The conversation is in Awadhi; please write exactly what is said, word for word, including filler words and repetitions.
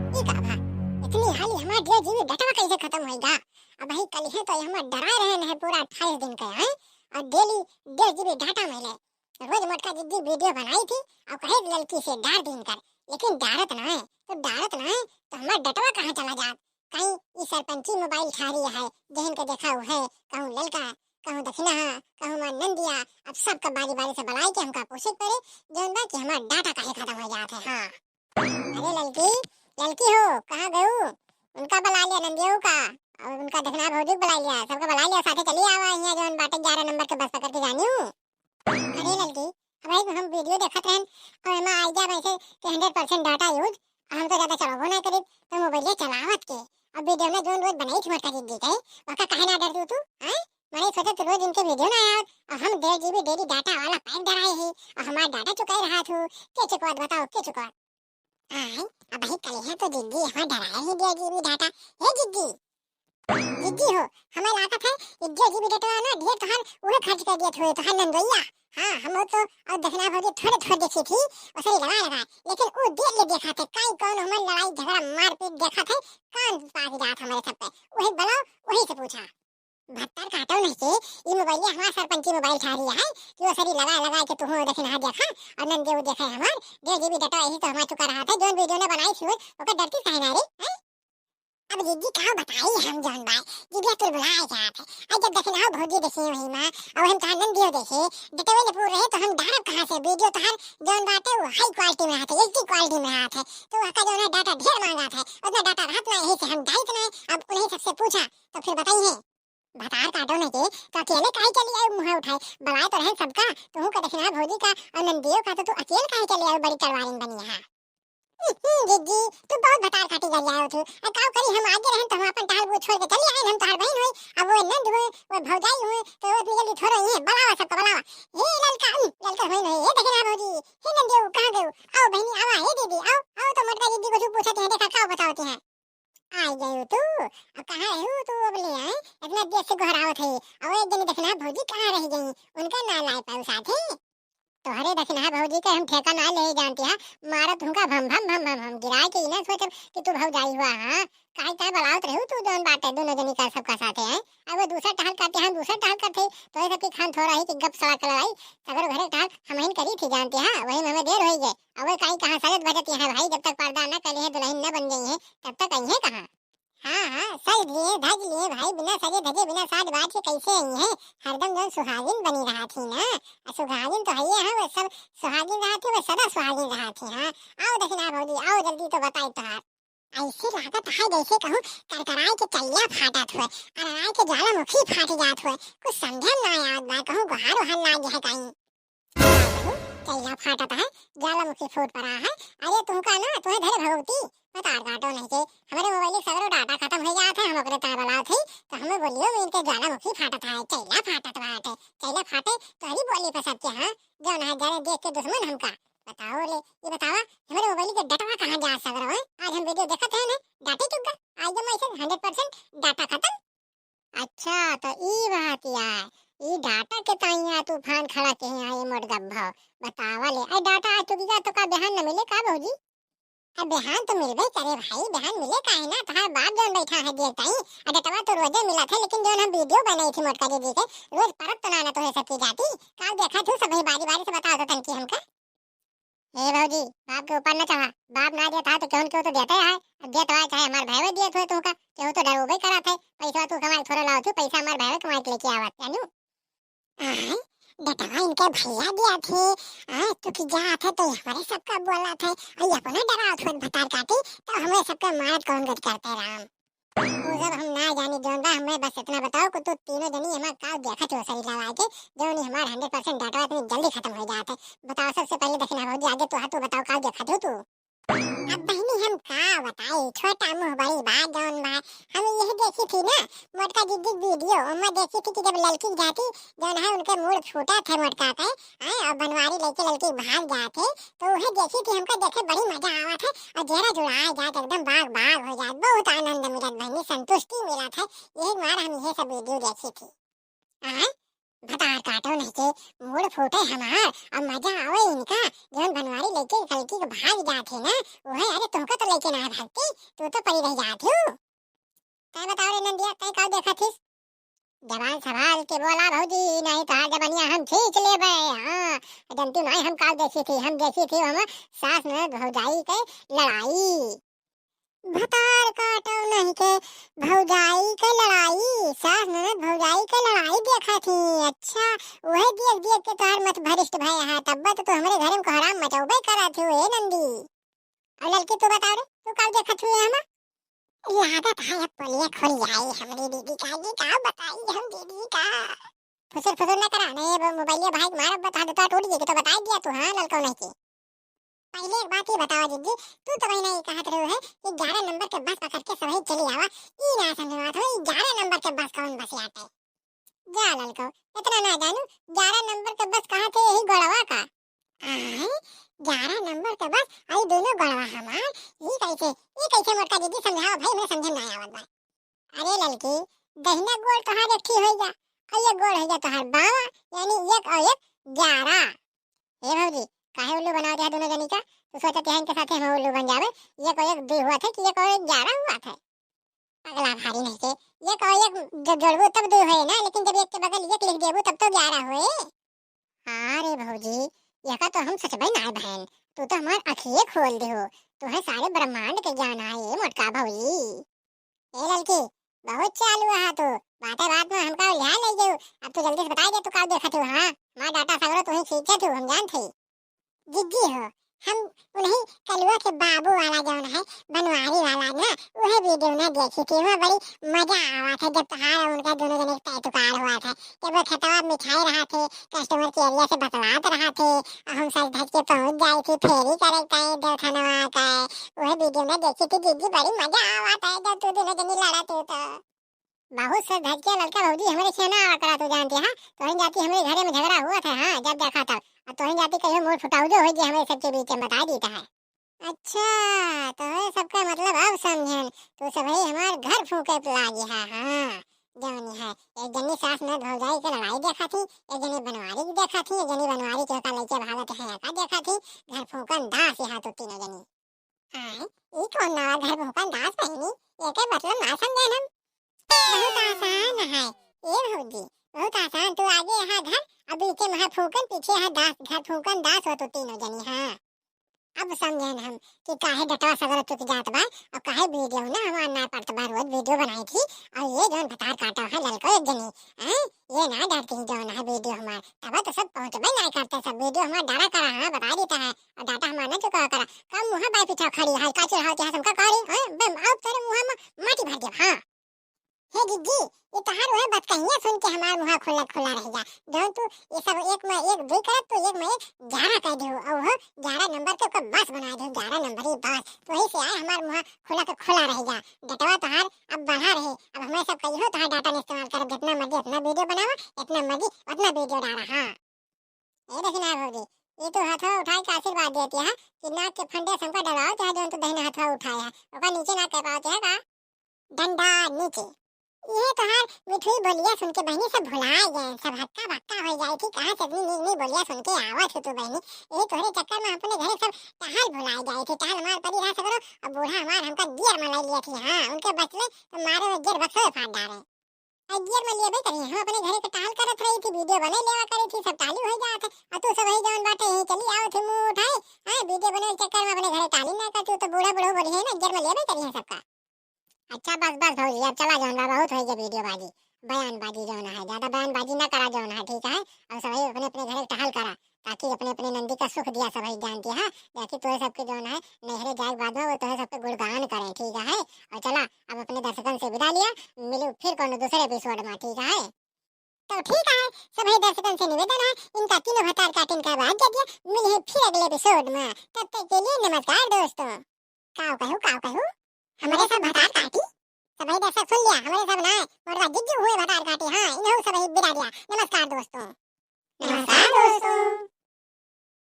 ई का भा? इतनी हाली हमार डेढ़ जीबी डाटा कैसे खतम होइगा? अबहीं कलिहे तो ये हमार डराए रहे हैं पूरा अट्ठाईस दिन के, हैं? और डेली डेढ़ जीबी डाटा मिले। रोज मोटका जिद्दी वीडियो बनाई थी और कहे ललकी से डार दिन कर, लेकिन डारत ना है, तो डारत ना है, तो हमार डटवा कहाँ चला जात? कहीं ई सरपंची मोबाइल ठारी है, जेहन के देखा उहे, कहूँ ललका, कहूँ दखिनहा, कहूँ हमार नंदिया, अब सबका बारी बारी से बुलाई के हमका पूछे के पड़े, जौन बा कि हमार डाटा काहे खतम हो जात है। हाँ। अरे ललकी, ललकी हो, कहाँ गऊ? उनका बुला लिया, नंदिया का, और उनका दखिनहा भौजी के बुला लिया, सबका बुला लिया, साथे चली आवा, यहाँ जौन बाटे ग्यारह नंबर के बस पकड़ के जानी हूँ। अरे ललकी, अब एक हम वीडियो देखत रहन और एमा आइडिया वैसे कि हंड्रेड परसेंट डाटा यूज, हम तो ज्यादा चलाबो ना करीब, तो मोबाइल चलावत के अब वीडियो में जोन रोज बनाई थी मोटका जिद्दी के, ओका काहे ना डर तू तू, हैं? मैंने सोचा तू रोज इनके वीडियो ना आया और हम डेढ़ जीबी डेली डाटा वाला पैक डराए ही और हमारा डाटा चुकाई रहा तू, के चुकवात बताओ, के चुकवात? आय, अबही कलिहे तो जिद्दी यहाँ डराए ही डेढ़ जीबी डाटा। हे जिद्दी, जिद्दी हो, हमें लागत है, ई डेढ़ जीबी डाटा ना ढेर तोहार उहे खर्च कर दिया थोड़े तोहार नंदोइया। हाँ, हम तो और दखिनहा भौजी थोड़े थोड़े देखी थी, ओसरी लगा लगा, लेकिन वो देख ले देखा थे, काई कौन हमारे लड़ाई झगड़ा मारपीट देखा थे, कान पास जात हमारे सब पे, वही बुलाओ, वही से पूछा। भत्तर काटो नहीं के, ई मोबाइल हमार सरपंची मोबाइल ठारी है, कि ओसरी लगा लगा के तुहूँ दखिनहा देखा, और नंदे वो देखे हमार, डेढ़ जीबी डाटा यही तो हमार चुका रहा था, जोन वीडियो ने बनाई थी, ओकर डरती काहे ना रे, हैं? अब जिद्दी का बताई हम जौन बाय, जिद्दिया तुलबुलाए जात है। अब जब दखिनहा भौजी देखी वही माँ, अब हम तोहार नंदियो देखे, डटवे ने पूर रहे तो हम डारब कहाँ से? वीडियो तोहार जौन बाटे वो हाई क्वालिटी में आते, एचडी क्वालिटी में आते। तो वहाँ का जौन है डाटा ढेर मांगा था, उतना डाटा रहत ना, यही से हम डाइत ना। अब उन्हीं सबसे पूछा तो फिर बताई है। भतार काटो नहीं के, तो अकेले काहे चली आई मुँह उठाए? बुलाए तो रहे सबका, तुहू का दखिनहा भौजी का और नंदियो का, तो तू अकेले काहे चली आई बड़ी तलवारिन बनी है? जिज्जी, तू बहुत भतार काटी गरियाओ थू। आ काव करी, हम आगे रहन तो हम अपन टहल वो छोड़ के चली आइन, हम तोहार बहिन होई, अब वो नंद होई, वो भौजाई होई, तो वो इतनी जल्दी थोड़ो ये बुलावा सबका बुलावा। हे ललका, उम, ललका होई नहीं, हे दखिनहा भौजी, हे नंदियो, कहाँ गयो? आओ बहिनी, आवा, हे दीदी, आओ, आओ तो मोटका जिज्जी को तू पूछती है, देखा काव बतावती है। आ गयो तू, अब कहाँ रहू तू अब ले आए, इतना देर से गोहरावत है, अब एक जनी दखिनहा भौजी कहाँ रह गई, उनका ना लाए पाऊ साथे। तोहरे दखिनहा भौजी के हम ठेका ना ले जानती हा, मारत हुनका भम भम भम भम भम गिराए के ई ना सोचब कि तू भौजाई हुआ, हाँ? काहे का बुलावत रहू तू जौन बाटे दोनों जनी का सबका साथे, हैं? अब वो दूसरा टहल करते, हम दूसरा टहल करते, तो ये सबके खान थोड़ा ही कि गप सड़ा कर लड़ाई, सगरो घरे टहल हम ही करी थी जानती हा, वही में हमें देर होई गए। अब वो काई कहाँ सजत भजत यहाँ भाई, जब तक पर्दा न करी है दुल्हन न बन गई है, तब तक आई है कहाँ? हाँ, हाँ, सज लिए, धज लिए भाई, बिना सजे धजे, बिना साज बाज के कैसे आई हैं? हरदम जौन सुहागिन बनी रहा थी ना, आ सुहागिन तो है ये, हाँ, वो सब सुहागिन रहा थी, वो सदा सुहागिन रहा थी, हाँ। आओ दखिनहा भौजी, आओ जल्दी तो बताई तोहार। ऐसे लागत है जैसे कहूँ करकराए के चैया फाटत हुए, अरराए के ज्वालामुखी फाट जात हुए, कुछ समझे में ना आवत बा, कहूँ गोहार ओहार लाग है कहीं। चैया फाटत है, ज्वालामुखी फूट पड़ा है। अरे तुमका ना, तुम्हें धरे भगवती, भतार काटो नहीं के, हमारे मोबाइल के सगरो डाटा खतम हो जात है, हम ओकरे तार बलावत है, तो हमें बोलियो में इनके ज्वालामुखी फाटत है, चैया फाटत बाटे, चैया फाटे तोहरी बोली पे सबके, हाँ, जौन है जाने देख के दुश्मन हमका। बताओ ले, ये बतावा, हमारे मोबाइल के डटवा कहाँ जा सगरो है? आज हम वीडियो देखत है ना, डाटे चुक गए, आज जब ऐसे हंड्रेड परसेंट डाटा खतम। अच्छा, तो ई बात या, ई डाटा के ताइया तूफान खड़ा के यहाँ ये मोट गब्भा। बतावा ले, ए डाटा आज चुकी जा तो का बिहान न मिले का भौजी? अब बिहान तो मिलबे करे भाई, बिहान मिले काहे ना, तोहार बाप जौन बैठा है देर ताई, आ डटवा तो रोजे मिलत है, लेकिन जौन हम वीडियो बनाई थी मोटका दीदी के, रोज परत तो ना ना तोहे सकी जाती, का देखा तू सब बारी बारी से बताओ तो तनकी हमका। ए भौजी, बाप के ऊपर न चढ़ा, बाप ना देता है तो केहू न केहू तो देते है। अब देत है चाहे हमार भाई दिए थे तुमका, केहू तो डरोबे करत है। पैसा तू कमाई थोड़ा लाओ तू, पैसा हमार भाई कमाई के लेके आवत, जानू? आय, बेटवा इनके भैया दिया थे, आय, तू की जा थे तो हमारे सबका बोला थे, और ये अपना डरावत हुए भतार काटी, तो हमें सबका मारत कौन गत करते राम। वो सब हम ना जानी जौन बा, हमें बस इतना बताओ कि तू तीनों जनी हमार का देखत हो सही लगा के, जौन ई हमार हंड्रेड परसेंट डाटा इतनी जल्दी खतम हो जात है। बताओ सबसे पहले दखिनहा भौजी, आगे तू, हाँ, तू बताओ का देखत हो तू? अब बहिनी हम का बताई, छोटा मुंह बड़ी बात जौन बा, हम यही देखी थी ना मोटका दीदी वीडियो, ओमा देखी थी कि जब ललकी जाती जौन है उनके मूड़ फूटा थे मोटका के, आय, और बनवारी लेके ललकी भाग जाते, तो वह देखी थी, हमका देखे बड़ी मजा आवत है, और जेरा जुड़ा जात, एकदम बाग बाग हो जात, बहुत आनंद मिलत बहिनी, संतुष्टि मिलत है, यही मार हम ये सब वीडियो देखी थी। आय, भतार काटो नहीं के, मूड़ फूटे हमार, अब मजा आवे इनका। जौन बनवारी लइके कलकी के भाग जात है ना, वह अरे तुमको तो लइके ना भागती, तू तो परी रह जात हो। तै बताओ रे नंदिया, तै का देखत हिस? जबान संभाल के बोला भौजी, नहीं तो आज जबनिया हम खींच लेबे। हाँ, जनती नहीं हम का देखी थी, हम देखी थी हम सास ननद भौजाई के लड़ाई। भतार काटो नहीं के भौजाई के लड़ाई, सास ननद भौजाई के लड़ाई देखा थी। अच्छा, वही देख देख के तोहार मत भरिष्ट भय है, तब तो तू हमरे घर में कोहराम मचौबे करा थी ए नंदी। और ललकी तू बताओ रे, तू का देखत हुए हम? लागत है अब पोलिया खुल जाई हमरी दीदी का, ये का बताई हम दीदी का। फुसुर फुसुर ना करा, नहीं अब मोबाइलिया भाई मारब बता देता टूट गई तो बताई दिया तू, हाँ ललको नहीं के। पहले एक बात ये बताओ जिज्जी, तू तो वही नहीं कहत रहे है कि ग्यारह नंबर के बस पकड़ के सभी चली आवा, ई ना समझ में आवत हो, ई ग्यारह नंबर के बस कौन बस आटे? जा ललको, इतना ना जानू, ग्यारह नंबर के बस कहाँ थे यही गोड़वा का? आय, ग्यारह नंबर के बस, आई दोनों गोड़वा हमार, ई कैसे, ई कैसे मोटका दीदी समझाओ भाई, मैं समझे ना आवत बा। अरे ललकी, दहिना गोड़ तोहार एक ठी होई जा, और ये गोड़ होई जा तोहार बावा, यानी एक और एक ग्यारह। हे भौजी, काहे उल्लू बनाओ दे दोनों जनी का? तू सोचत है इनके साथे हम उल्लू बन जावे, एक और एक दुई हुआ थे कि एक और एक ग्यारह हुआ थे? पगला भारी नहीं के, एक और एक जब जोड़बू तब दुई होए ना, लेकिन जब एक के बगल एक लिख देबू तब तो ग्यारह होए। हाँ रे भौजी, यका तो हम सचबई ना बहन, तू तो हमार अखिए खोल दे हो, तुम्हें सारे ब्रह्मांड के ज्ञान है ये मोटका भौजी। ए ललकी, बहुत चालू है तू, बातें बात में हमका उलझा ले जाऊ। अब तू जल्दी से बताई दे तू का देखत हो? हाँ, हमार डाटा सगरो तू ही खींचत हो, हम जानत हई। जिज्जी हो, हम उन्हीं कलुआ के बाबू वाला जौन है, बनवारी वाला ना, उहे वीडियो ना देखी थी, वहाँ बड़ी मजा आवा था जब तोहार उनका दोनों जने के पैर तुकार हुआ था, जब वो खेतवा में मिठाई रहा थे, कस्टमर के एरिया से बतलात रहा थे, और हम सज धज के पहुँच जाई थी फेरी करे के देवथनवा का, उहे वीडियो ना देखी थी जिज्जी, बड़ी मजा आवा था जब तू दोनों जनी लड़ा थे तो। बहुत सज धज के ललका भौजी हमरे से ना आवा करा तू जानती, हाँ, तोहन जाती हमरे घरे में झगड़ा हुआ था, हाँ, जब देखा तब, और तोहन जाती कहियो मोर फुटाउजो हो गया हमरे सबके बीच में, बता देता है। अच्छा, तोहरे सबका मतलब अब समझन, तू सबही हमार घर फूके पे लागी है, हाँ, जौनी है, एक जनी सास ननद भौजाई के लड़ाई देखा थी, एक जनी बनवारी की देखा थी, एक जनी बनवारी के का लइके भागत है का देखा थी, घर फूकन दास यहाँ तो तीनों जनी। आय, ई कौन नवा घर भूखन दास बहिनी? एके मतलब ना समझन हम। बहुत आसान है, ए भौजी, बहुत आसान। तू आगे यहाँ घर, अब इके महा फूकन, पीछे यहाँ दास, घर फूकन दास हो तू तीनों जनी, हाँ। अब समझन हम कि काहे डटवा सगरो चुक जात बा, और काहे वीडियो ना हमार ना पड़त बा, रोज वीडियो बनाई थी, और ये जौन भतार काटा है ललको एक जनी, हैं? ये ना डरती ही जौन है वीडियो हमार, तब तो सब पहुँचबे ना करते, सब वीडियो हमार डरा करा, हाँ, बता देता है। और डाटा हमार ना चुका करा। कम मुँह बाई पीछा खड़ी है, का चिढ़ावत है हमका कारी? हैं? बम, आओ तेरे मुँह में माटी भर देब, हाँ। हे जिज्जी, ये तोहार वह बतकहिया सुन के हमार मुँह खुला खुला रह जा। जौन तू ये सब एक में एक दुई करत, तो एक में एक ग्यारह कह देहु। और वो ग्यारह नंबर के ओकर बस बना देहु, ग्यारह नंबर ही बस। तो वही से आए हमार मुँह खुला के खुला रह जा। डटवा तोहार अब बढ़ा रहे। अब हमें सब कहियो तोहार डाटा न इस्तेमाल करब, जितना मर्जी अपना वीडियो बनावा, इतना मर्जी उतना वीडियो डाला, हाँ। ए देखी ना भौजी, ये तो हथवा उठाए के आशीर्वाद देती है कि नाक के फंदे से हमका डरावत है, जौन तू दहिना हथवा उठाए है, ओका नीचे ना कर पावत है का? डंडा नीचे। ये तोहार मिठुई बोलिया सुन के बहनी सब भुलाए गए, सब हक्का बक्का हो जाए थी, कहाँ से इतनी नीक नीक बोलिया सुन के आवत हो तू बहनी। यही तोहरे चक्कर में अपने घरे सब टहल भुलाए जाए थी, टहल मार पड़ी रहा सगरो, और बूढ़ा हमार हमका गियर में ले लिया थी, हाँ, उनके बचले तो मारे में गियर बक्सो में फाड़ डारे। आ गियर में लेबे करी, हम अपने घरे के टहल करत रही थी, वीडियो बने लेवा करी थी, सब टहली हो जात है। आ तू सब ही जौन बाटे यहीं चली आओ थे मुंह उठाए, हाँ, वीडियो बने के चक्कर में अपने घरे टहली ना करती, तो बूढ़ा बूढ़ा बोली है ना, गियर में लेबे करी है सबका। अच्छा बस बस भौजी, अब चला जौन बा, बहुत हो गया वीडियो बाजी, बयान बाजी जौन है, ज्यादा बयान बाजी ना करा जौन है, ठीक है? अब सब ही अपने अपने घरे टहल करा, ताकि अपने अपने नंदी का सुख दिया सब ही जानती है। ताकि तोहे सबके जौन है नैहरे जाए के बाद में वो तोहे सबके गुणगान करें, ठीक है? और चला अब अपने दर्शकन से विदा लिया, मिलू फिर कोनो दूसरे एपिसोड में, ठीक है? तो ठीक है, सभी दर्शकन से निवेदन है, इनका तीनों भतार काटिन का आवाज दे दिया, मिले हैं फिर अगले एपिसोड में, तब तक के लिए नमस्कार दोस्तों। काव कहू, काव कहू, हमारे सब भतार काटी, सभी दर्शक सुन लिया, हमारे सब ना, मोरवा जिज्जू हुए भतार काटी, हाँ, इन्हों सभी विदा दिया, नमस्कार दोस्तों। नमस्कार दोस्तों।